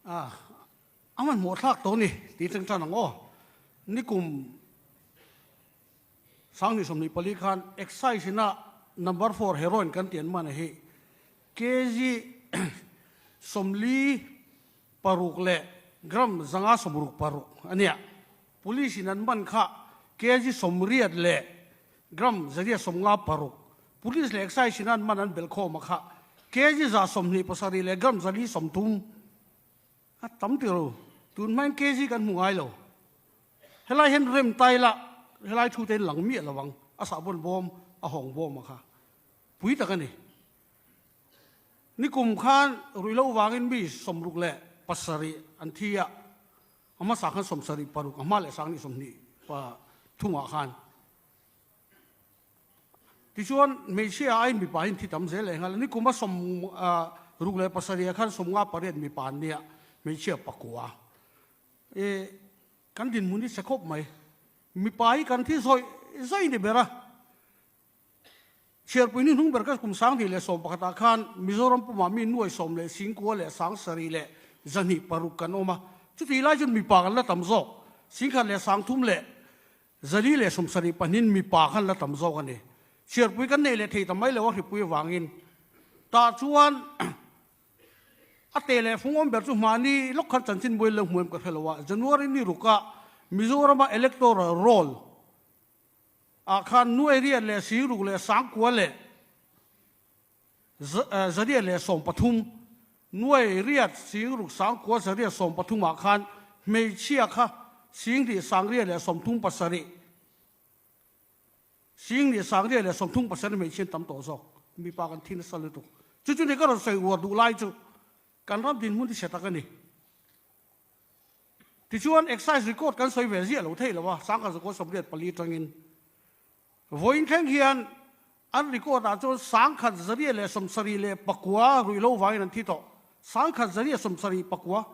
A hmanhmawh thlak tawh a ni tih teng tan ang aw. Nikum 2024 khan Excise ina number four heroin kan tih an man hi kg 46 leh gram 566 a nia. Police in an man kha kg 80 leh gram 156. Police leh Excise in an man an belh khawm a kha kg 127 leh gram 430 a tam tir lo. Tun hmain kg kan hmu ngai lo. Helai hian rem tai la helai thu te in lang miah lo ang. A sahbawn bawm a hawng bawm a kha pui tak a ni. Nikum khan ruihhlo vangin mi 67 an thi a, a hmasa khan 76, a hma leh sang nih 23 ah khan. Tichuan hmeichhia aiin mipa hi an thi tam zel leh nghal a, nikum a 67 ah khan 58 mipa an nia, hmeichhia pakua. E kan dinhmun hi chhe khawp mai. Mipa hi kan thi zawih zawih ni ber a. Chhiarpui ni hnung ber ka kum 2011 ah khan Mizoram pumah mi nuai sawm leh singkua leh sang sarih leh zahnih paruk kan awm a. Chutih lai chuan mipa kan la tam zawk. Singkhat leh sang thum leh zali leh sawmsarih pahnin mipa khan la tam zawk a ni. Chhiarpui kan neih leh thei ta mai lo a hripui avangin. Tah chuan a te leh fung awm ber chu hmahni lawk khan chanchin buai lo hmu em ka hre lo a. January ni rukah Mizorama electoral roll ah khan nuai riat leh singruk leh sangkua leh zariat leh sawmpathum, nuai riat singruk sangkua zariat sawmpathum ah khan hmeichhia kha singhnih sangriat leh 37, singhnih sangriat leh 37 hmeichhia an tam tawh zawk. Mipa kan thi nasa lutuk. Chu chu ni ka rawn sawi uar duh lai chu kan ram dinhmun hi chhe tak a ni. Tichuan excise record kan sawi ve ziah lo thei lo a, sangkhat zakua 84 atangin vawiin thleng hian an record ah chuan 1179 ruihhlo vangin an thi tawh, 1179.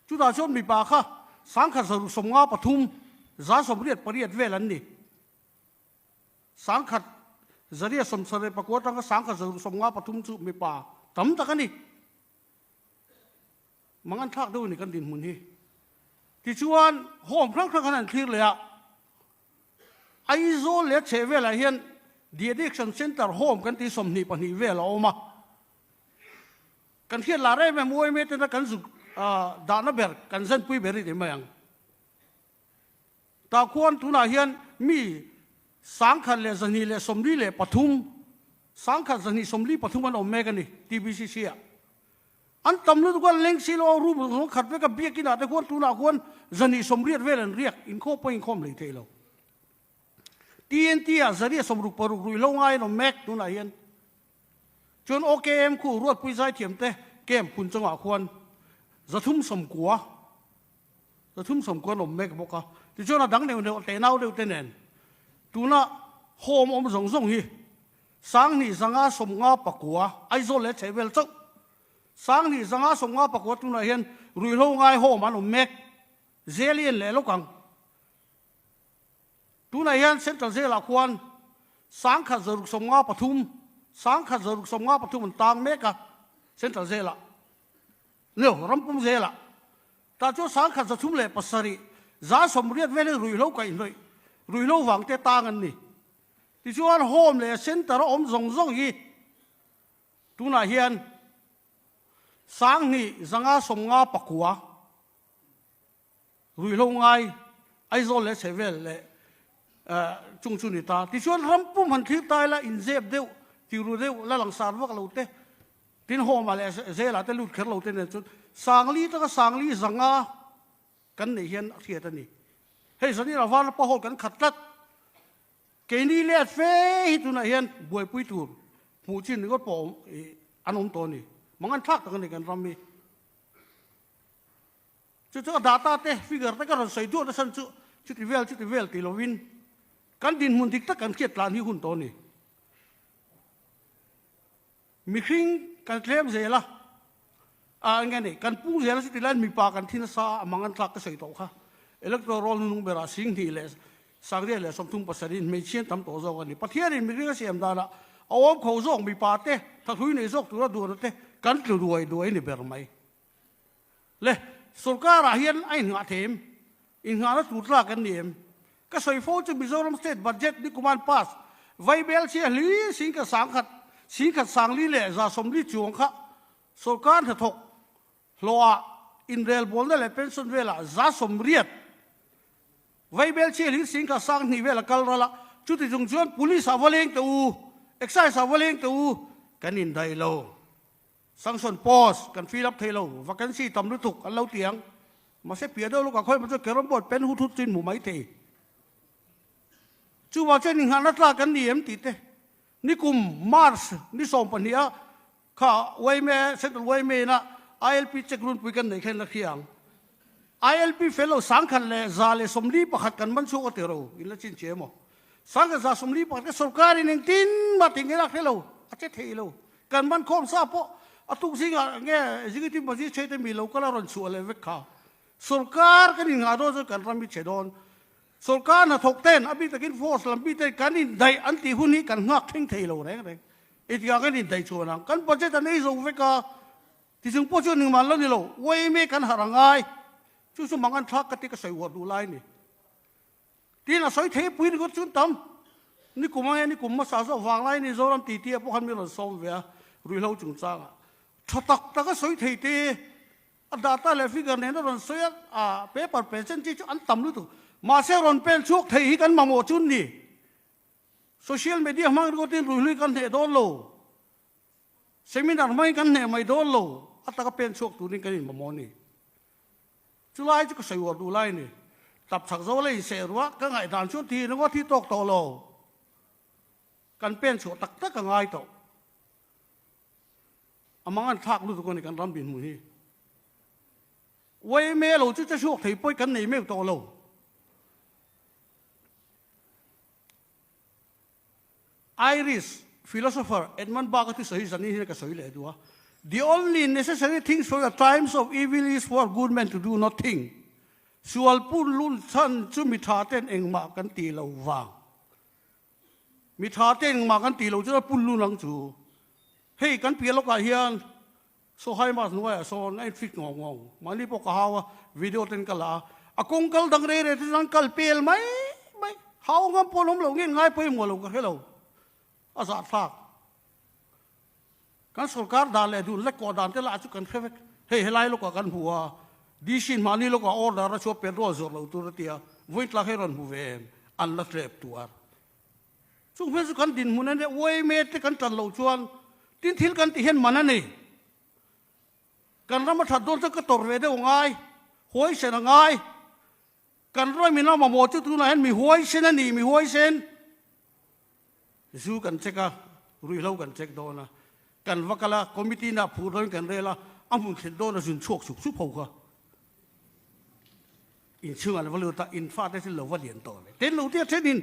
Chutah chuan mipa kha 1653 188 vel an ni. 1179 atanga 1653 chu mipa tam tak a ni. Mang an thlak deuh a ni kan dinhmun hi. Tichuan, home hrang hrang khan an thlir leh a, Aizawl leh a chheh velah hian The Addiction Centre Home kan tih 22 vel a awm a. Kan hriat lar em em UMA tena kan zuk dahna ber, kan zanpui ber i ti mai ang. Tah khuan tunah hian mi 1243, 1243 an awm mek a ni TBCC ah. An tam lutuk a, leng si lo a room zawng khat vek a, biakin ah te khuan tunah khuan 280 vel an riak, inkhawm pawh inkhawm hlei thei lo. TNT ah 166 ruihhlo ngai an awm mek tunah hian. Chuan OKM khu Ruatpui Zaithiam te camp hun chungah khuan 390, 390 an awm mek bawk a. Tichuan a dang neuh neuh teh nau deuh te nen tuna home awm zawng zawng hi 2559 Aizawl leh chhehvel chauh 2559 tunah hian ruihhlo ngai home an awm mek Zelian leh lawk ang. Tunah hian Central Jail-ah khuan 1653, 1653 an tang mek a, Central Jail-ah, nio, Rampum Jail-ah. Tah chuan 1307, 180 velin ruihhlo kaihhnawih, ruihhlo vangte tang an ni. Tichuan Home leh Centre a awm zawng zawng hi tunah hian 2559, Ruihhlo ngai Aizawl leh chhehvel leh chung chu ni ta. Tichuan ram pum han thlir ta ila inzep deuh, tiru deuh, la langsar vak lo te, tin hawmah leh zelah te lut kher lo te nen chuan sangli taka sangli zanga kan neih hian a hriat a ni. Hei zanin a Vanapa Hall kan khat tlat. Keini let fe hi tunah hian buaipui tur hmuh chin ringawt pawh an awm tawh a ni. Mangan thlak tak a ni kan ram hi. Chu chu a data te, figure te ka rawn sawi duah nasa chu chuti vel chuti vel ti lovin kan dinhmun dik tak kan hriat tlan hi hun tawh a ni. Mihring kan tlem zel a, a eng nge ni, kan pung zel a chuti laiin mipa kan thi nasa a, a mang an tlak ka sawi tawh kha. Electoral roll hnung berah 2000 637 in hmeichhian tam tawh zawk a ni. Pathianin mihring a siam danah a awm kho zawk mipa te, thahlui nei zawk tura duhna te kan tlu duai duai ni ber mai. Le, sorkarah hian a inngah thei em? Inngahna tur tlak an ni em? Ka sawi fo chu Mizoram State Budget ni kuman pass vaibel chhia hli singkhat sangkhat singkhat sangli leh 140 chuang kha sorkar hnathawk hlawhah inrelbawlna leh pension velah 80% vaibel chhia hli singkhat 2000 vel a kal ral a, chuti chung chuan Police ah va leng teh u, Excise ah va leng teh u, kan indaih lo. Sanction post kan fill up thei lo, vacancy tam lutuk an lo ti ang. Mahse piah deuh lawkah khawi chu carrom board pen hut hut chuin hmu mai thei. Chuvang chuan inngahna tlak kan ni em tih te nikum March ni 12 a kha yma Central yma ina ILP check runpui kan neih khan la hria ang. ILP fel lo 1141 kan man chhuak a ti ro in la chin che emaw. 1141 ka sorkar in engtin mah tih nge lak hre lo a che thei lo. Kan man khawm sa pawh a tuk zingah nge executive magistrate te mi lo kal a rawn chhuah leh vek kha. Sorkar kan inngah dawn chuan kan ram hi chhe dawn. Sorkar hnathawk ten a bik takin force lam bik ten kan indaih an tih hun hi kan nghak thleng thei lo reng reng. Engtikah kan indaih chuan ang? Kan budget an ei zo vek a, tichung pawh chuan engmah la ni lo. Yma kan harh a ngai. Chu chu mang an thlak ka ti ka sawi uar duh lai a ni. Tin a sawi thei pui ringawt chuan tam. Nikum ange nikum hmasa zawk vang lai ni Zoram titi ah pawh khan mi rawn sawm ve a, ruihhlo chungchangah. Tha tak tak a sawi thei te, a data leh figure nen a rawn sawi a, a paper present chi chu an tam lutuk. Mahse rawn pen chhuak thei hi kan mamawh chu ni. Social media hmang ringawtin ruihhlui kan hneh dawn lo. Seminar hmangin kan hneh mai dawn lo, a taka pen chhuak turin kan inmamawh a ni. Chulai chu ka sawi uar duh lai a ni. Tap chak zo la inseh ruah ka ngaihdan chuan thi ringawt hi tawk tawh lo. Kan pen chhuah tak tak a ngai tawh. A mang an thlak lutuk a ni kan ram dinhmun hi. Yma lo chu che chhuak thei pawi kan nei meuh tawh lo. Irish philosopher Edmund Burke a thusawi hi zanin hian ka sawi leh duh a, The only necessary things for the times of evil is for good men to do nothing. Sual pun lun chhan chu mi tha ten engmah kan tih lo vang. Mi tha ten engmah kan tih lo chuan a pun lun ang chu. Hei kan piah lawkah hian Sawhai Mas hnuaiah sawn a infit ngawng ngawng. Mahni pawh ka hau a, video ten ka la a. A kawng kal dang rei rei te chuan kal pel mai mai. Hau ngam pawh an awm lo nge ngai pawimawh lo ka hre lo. A zahthlak. Kan sorkar dan leh dun lek kawh dan te lah chu kan hre vek. Hei helai lawkah kan hmu a, DC in mahni lawkah order a chhuah petrol zawrh lo tur a ti a, vawiin tlak hei rawn hmu ve em? An la tlep tuar. Chung hmel chu kan dinhmun a nia, yma te kan tan loh chuan tin thil kan tih hian man a ni. Kan ram a that dawn chuan ka tawrh ve deuh a ngai, huaisen a ngai. Kan ram in a mamawh chu tunah hian mi huaisen a ni, mi huaisen. Zu kan check a, ruihhlo kan check dawn a, kan va kal a, committee na phur dawn kan rel a, a hmun thlen dawn a zun chhuak sup sup ho kha. Inchhungah an va lut a, in fate chu lo va lian tawh ve. Ten lo te a thenin,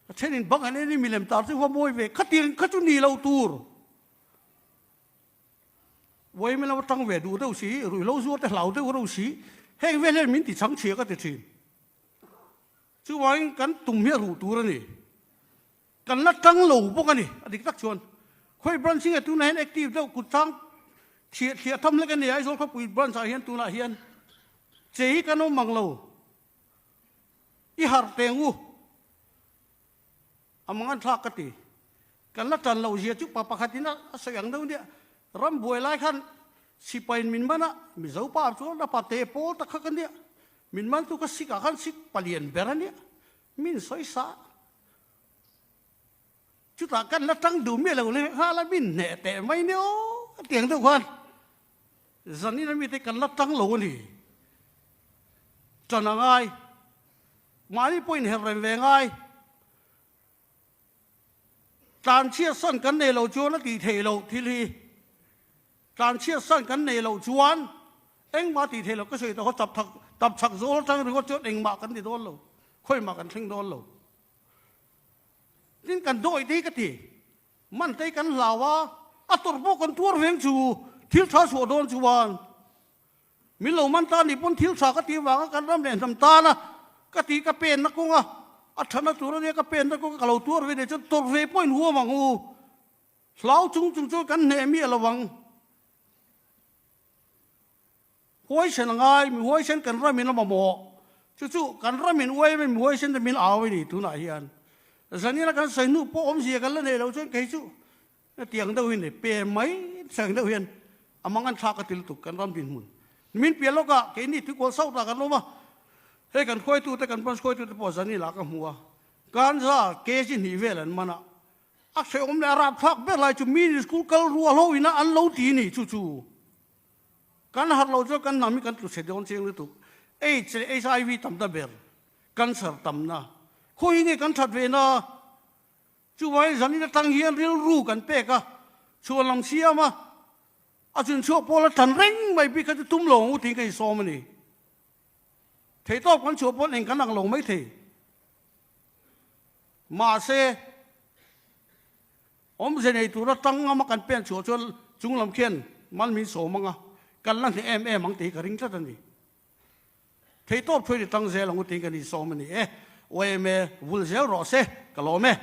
a thenin bang an en in milem tar chu va mawi ve, khatiang kha chu ni lo tur. Vawiin lama tang ve duh deuh si, ruihhlo zuar te hlau deuh reuh si, heng vel hian min ti chhang chhia ka ti thin. Chuvangin kan tum hi a ruh tur a ni. Kan la tang lo bawk a ni, a dik tak chuan. Khawi branch hi nge tunah hian active deuh kut chang thliah thliah tham hlek a ni Aizawl khawpui branch ah hian tunah hian che hi kan awm ang lo. I harh teng u. A mang an thlak ka ti. Kan la tan loh zia chu pa pakhat in a sawi ang deuh nia. Ram buai lai khan sipai in min man a, Mizo pa chuan a pa te pawl tak kha ka nia. Min man tu kha sik ah khan sik palian ber a nia. Min sawi sa. Chutah kan la tang duh miah lo leh nghal a, min hneh teh mai nia aw tiang deuh khan zanin ami te kan la tang lo a ni. Tan a ngai, mahni pawh inher rem ve ngai, tlanchhiat san kan nei lo chuan a tih theih loh thil hi, tlanchhiat san kan nei loh chuan engmah tih theih loh ka sawi tawh kha tap thak tap chak zawl atang ringawt chuan engmah kan ti dawn lo, khawimah kan thleng dawn lo. Tin kan dawih te hi ka ti, man te hi kan hlau a, a tawrh pawh kan tuar veng chu, thil tha chhuah dawn chuan min lo man ta ni pawn thil tha ka tih vanga kan ram leh hnam tan a ka tih ka pen na kawng a, a thana tur ania ka pen na kawng a ka lo tuar ve nei chuan tawrh ve pawh in huam ang u, hlau chung chung chuan kan hneh miah lo ang. Huaisen a ngai, mi huaisen kan ramin a mamawh. Chu chu kan ramin uaim in mi huaisen te min au a ni tunah hian. Zanina kan sawi hnu pawh awmzia kan la nei lo chuan kei chu tiang deuh hi ni pe mai sang deuh hian a mang an thlak a ti lutuk kan ram dinhmun. Min piah lawkah keini tuikual sauh ta kan awm a, hei kan hruaitute kan branch hruaitute pawh zanila ka hmu a, Ganja kg hnih vel an man a, a hrehawm leh a rapthlak ber lai chu mini school kal rual ho ina an lo ti ni chu chu. Kan harh lo chuan kan hnam hi kan tlu chhe dawn chiang lutuk. Aids leh HIV tam ta ber, cancer tamna. Khawi nge kan that ve na? Chuvangin zanin atang hian rilru kan pek a, chhuan lam siam a, a chunchhuak pawl a tan reng mai bik kha chu tum lo ang u tiin ka insawm a ni. Theihtawp kan chhuah pawn eng kan ang lo mai thei. Mahse, awmze nei tura tang ngama kan pen chhuah chuan chung lam khian mal min sawm ang a, kan la hneh em em ang tih hi ka ring tlat a ni. Theihtawp thuai ni tang zel ang u tiin kan insawm a ni e. YMA vul zel rawh se, ka lawm e.